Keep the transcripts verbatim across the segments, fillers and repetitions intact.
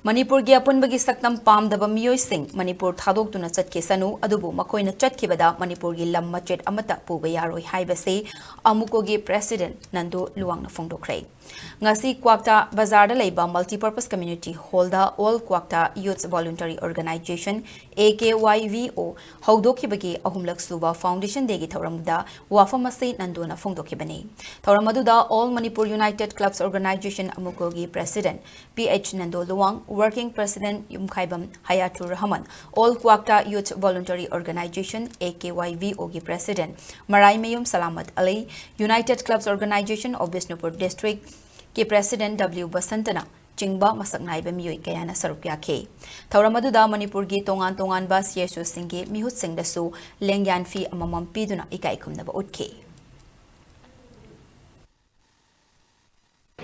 ꯃꯅꯤꯄꯨꯔꯒꯤ ꯑꯄꯨꯟꯕꯒꯤ ꯁꯛꯇꯝ ꯄꯥꯝꯗꯕ ꯃꯤꯑꯣꯏꯁꯤꯡ ꯃꯅꯤꯄꯨꯔ ꯊꯥꯗꯣꯛꯇꯨꯅ ꯆꯠꯈꯤꯁꯅꯨ, ꯑꯗꯨꯕꯨ ꯃꯈꯣꯏꯅ ꯆꯠꯈꯤꯕꯗ ꯃꯅꯤꯄꯨꯔꯒꯤ ꯂꯝ ꯃꯆꯦꯠ ꯑꯃꯠꯇ ꯄꯨꯕ ꯌꯥꯔꯣꯏ ꯍꯥꯏꯕꯁꯤ ꯑꯃꯨꯀꯣꯒꯤ ꯄ꯭ꯔꯦꯁꯤꯗꯦꯟꯠ ꯅꯟꯗꯨ ꯂꯨꯋꯥꯡꯅ ꯐꯣꯡꯗꯣꯛꯈ꯭ꯔꯦ꯫ ꯉꯁꯤ ꯀ꯭ꯋꯥꯛꯇꯥ ꯕꯖꯥꯔꯗ ꯂꯩꯕ Multipurpose Community Hallꯗ All Kwakta Youth Voluntary Organisation, A K Y V O, ꯍꯧꯗꯣꯛꯈꯤꯕꯒꯤ ꯑꯍꯨꯝꯂꯛ ꯁꯨꯕ Foundation Dayꯒꯤ ꯊꯧꯔꯝꯗ ꯋꯥꯐꯝ ꯑꯁꯤ ꯅꯟꯗꯨꯅ ꯐꯣꯡꯗꯣꯛꯈꯤꯕꯅꯤ꯫ ꯊꯧꯔꯝ ꯑꯗꯨꯗ All Manipur United Clubs Organisation, ꯑꯃꯨꯀꯣꯒꯤ president P H Nando Luwang, Working President Yumkhaibam Hayatur Rahman, All Kwakta Youth Voluntary Organisation, A K Y V Oꯒꯤ president Maraimayum Salamat Ali, United Clubs Organisation of Bishnupur Districtꯀꯤ ꯄ꯭ꯔꯦꯁꯤꯗꯦꯟꯠ W ꯕꯁꯟꯇꯅ ꯆꯤꯡꯕ ꯃꯁꯛ ꯅꯥꯏꯕ ꯃꯤꯑꯣꯏ ꯀꯌꯥꯅ ꯁꯔꯨꯛ ꯌꯥꯈꯤ꯫ ꯊꯧꯔꯝ ꯑꯗꯨꯗ ꯃꯅꯤꯄꯨꯔꯒꯤ ꯇꯣꯉꯥꯟ ꯇꯣꯉꯥꯟꯕ C S Oꯁꯤꯡꯒꯤ ꯃꯤꯍꯨꯠꯁꯤꯡꯗꯁꯨ ꯂꯦꯡꯌꯥꯟ ꯐꯤ ꯑꯃꯃꯝ ꯄꯤꯗꯨꯅ ꯏꯀꯥꯏ ꯈꯨꯝꯅꯕ ꯎꯠꯈꯤ꯫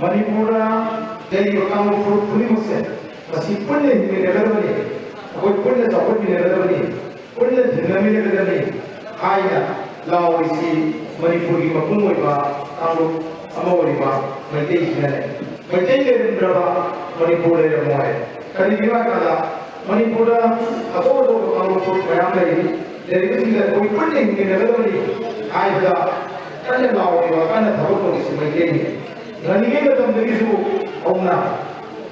ꯃꯅꯤꯄꯨꯔꯗ ꯂꯩꯔꯤꯕ ꯀꯥꯡꯂꯨꯞ ꯐꯨꯔꯨꯞ ꯈꯨꯗꯤꯡꯃꯛꯁꯦ ꯃꯁꯤ ꯄꯨꯟꯅ ꯍꯤꯡꯃꯤꯟꯅꯒꯗꯕꯅꯤ, ꯑꯩꯈꯣꯏ ꯄꯨꯟꯅ ꯆꯥꯎꯈꯠꯃꯤꯟꯅꯒꯗꯕꯅꯤ, ꯄꯨꯟꯅ ꯊꯦꯡꯅꯃꯤꯟꯅꯒꯗꯕꯅꯤ ꯍꯥꯏꯅ ꯂꯥꯎꯔꯤꯁꯤ ꯃꯅꯤꯄꯨꯔꯒꯤ ꯃꯄꯨꯡ ꯑꯣꯏꯕ ꯀꯥꯡꯂꯨꯞ ꯑꯃ ꯑꯣꯏꯔꯤꯕ ꯃꯩꯇꯩꯁꯤꯅꯅꯦ꯫ ꯃꯩꯇꯩ ꯂꯩꯔꯝꯗ꯭ꯔꯕ ꯃꯅꯤꯄꯨꯔ ꯂꯩꯔꯝꯃꯣꯏ꯫ ꯀꯔꯤꯒꯤꯅꯣ ꯍꯥꯏꯕꯗ ꯃꯅꯤꯄꯨꯔꯗ ꯑꯆꯧ ꯑꯆꯧꯕ ꯀꯥꯡꯂꯨꯞ ꯐꯨꯔꯨꯞ ꯃꯌꯥꯝ ꯂꯩꯔꯤ꯫ ꯂꯩꯔꯤꯕꯁꯤꯡꯗ ꯑꯩꯈꯣꯏ ꯄꯨꯟꯅ ꯍꯤꯡꯃꯤꯟꯅꯒꯗꯕꯅꯤ ꯍꯥꯏꯕꯗ ꯀꯟꯅ ꯂꯥꯎꯔꯤꯕ, ꯀꯟꯅ ꯊꯕꯛ ꯇꯧꯔꯤꯁꯤ ꯃꯩꯇꯩꯅꯤ꯫ ꯉꯜꯂꯤꯉꯩ ꯃꯇꯝꯗꯒꯤꯁꯨ ꯍꯧꯅ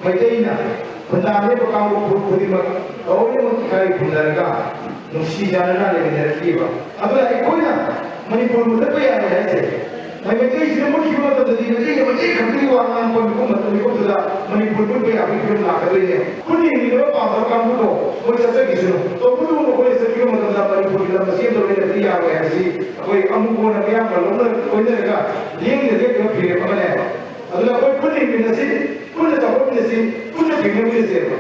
ꯃꯩꯇꯩꯅ ꯈꯨꯟꯗꯥ ꯂꯦꯞꯄ ꯀꯥꯡꯂꯨꯞ ꯐꯨꯔꯨꯞ ꯈꯨꯗꯤꯡꯃꯛ ꯂꯣꯏꯅꯃꯛ ꯏꯀꯥꯏ ꯈꯨꯝꯅꯔꯒ ꯅꯨꯡꯁꯤ ꯆꯥꯟꯅꯅ ꯂꯩꯃꯤꯟꯅꯔꯛꯈꯤꯕ꯫ ꯑꯗꯨꯅ ꯑꯩꯈꯣꯏꯅ ꯃꯅꯤꯄꯨꯔ ꯃꯨꯊꯠꯄ ꯌꯥꯔꯣꯏ ꯍꯥꯏꯁꯦ, ꯃꯩꯇꯩꯁꯤꯅ ꯃꯨꯠꯈꯤꯕ ꯃꯇꯝꯗꯗꯤ ꯃꯩꯇꯩꯅ ꯃꯩꯇꯩ ꯈꯛꯇꯒꯤ ꯋꯥ ꯉꯥꯡꯕ ꯃꯤꯀꯨꯞ ꯃꯇꯝ ꯃꯤꯀꯨꯞꯇꯨꯗ ꯃꯅꯤꯄꯨꯔ ꯃꯨꯠꯄ ꯌꯥꯕꯒꯤ ꯐꯤꯕꯝ ꯂꯥꯛꯀꯗꯣꯏꯅꯦ꯫ ꯄꯨꯟꯅ ꯍꯤꯡꯃꯤꯟꯅꯕ ꯄꯥꯝꯗꯕ ꯀꯥꯡꯕꯨꯗꯣ ꯃꯣꯏ ꯆꯠꯆꯈꯤꯁꯅꯨ꯫ ꯇꯧꯕꯇꯕꯨ ꯃꯈꯣꯏꯅ ꯆꯠꯈꯤꯕ ꯃꯇꯝꯗ ꯃꯅꯤꯄꯨꯔꯒꯤ ꯂꯝ ꯑꯁꯤ ꯑꯃꯠꯇ ꯂꯣꯏꯅꯕꯗꯤ ꯌꯥꯔꯣꯏ ꯍꯥꯏꯕꯁꯤ ꯑꯩꯈꯣꯏ ꯑꯃꯨꯛ ꯀꯣꯟꯅ ꯃꯤꯌꯥꯝꯒ ꯂꯣꯏꯅ-, ꯂꯣꯏꯅꯔꯒ ꯂꯦꯡꯗ ꯂꯦꯞꯇꯕ ꯐꯤꯔꯦꯞ ꯑꯃꯅꯦꯕ꯫ ꯑꯗꯨꯅ ꯑꯩꯈꯣꯏ ꯄꯨꯟꯅ ꯍꯤꯡꯃꯤꯟꯅꯁꯤ, ꯄꯨꯟꯅ ꯆꯥꯎꯈꯠꯃꯤꯟꯅꯁꯤ, ꯄꯨꯟꯅ ꯊꯦꯡꯅꯃꯤꯟꯅꯁꯦꯕ꯫